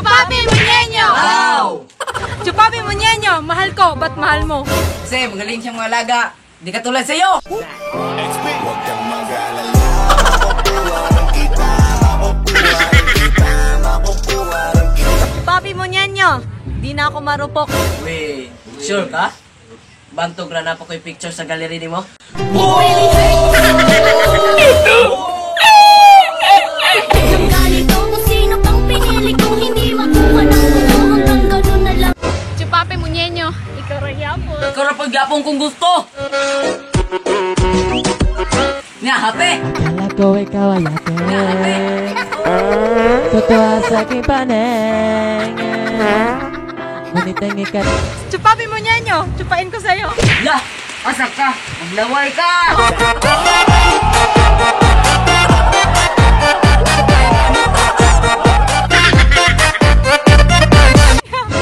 Chupapi Munyenyo! Wow! Chupapi Munyenyo, mahal ko, ba't mahal mo? Kasi magaling siyang mga laga. Di katulad sa'yo! Huwag kang mag-alala. Makukuha rin kita. Makukuha rin kita. Makukuha rin kita. Chupapi Munyenyo, di na ako marupok. Wait, sure ka? Bantog ra na pa ko'y picture sa gallery nimo? Ganito kung sino pang pinili kung hindi makuha ng buo hanggang ganun na lang. Chupapi Munyenyo, ikaw ra yapon. Ikaw ra pagyapon kung gusto! Nga, hape! Akala ko ikaw ay Nga, hape! akin. Totoo sa aking paningin. Ngunit ang ikat Chupapi Munyenyo, chupain ko sa'yo. La! Asa ka? Maglaway ka!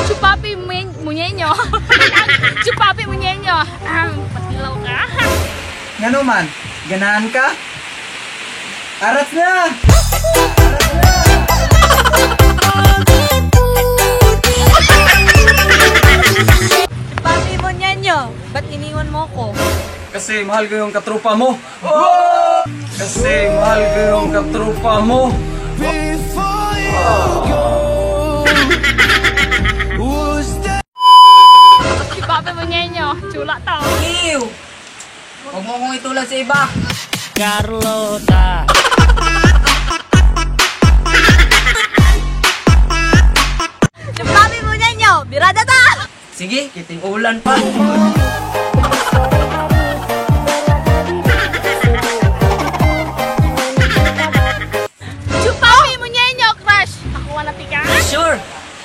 Chupapi Munyenyo. Chupapi Munyenyo. Patilaw ka. Ngano man, ganahan ka? Arat na! Chupapi Munyenyo, ba't iniwan mo ko? Kasi mahal ko yung katropa mo. Kasi mahal ko yung katropa mo. Chupapi Munyenyo, chula to. Ew! Huwag mo akong itulad sa iba! Carlota. Chupapi Munyenyo, birada ta! Sige, kiting ulan pa! Chupapi Munyenyo, crush. Ako wala tika. Sure!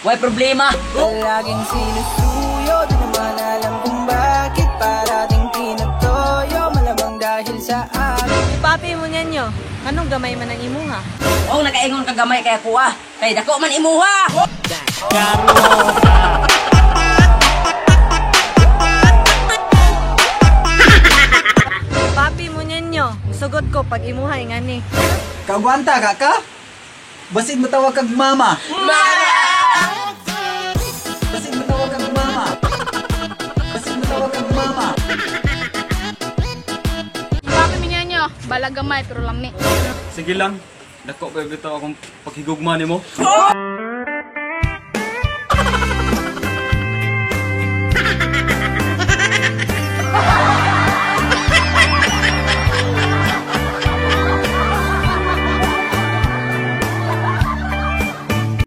Why problema? Laging sinusuyo, di naman alam kung bakit parating pinatoyo. Malamang dahil sa akin. Chupapi Munyenyo, anong gamay man ang imuha? Oh, nakaingon ka gamay kaya kuha. Kay dako man imuha. Carlota. Chupapi Munyenyo, sugot ko pag imuha ingani. Kagwanta ka ka? Basin mo tawag kag mama. Basin mo tawag kag mama. Basin mo tawag kag mama. Chupapi Munyenyo, balagamay pero lami. Sige lang. Dako kay bitaw akong paghigugma nimo.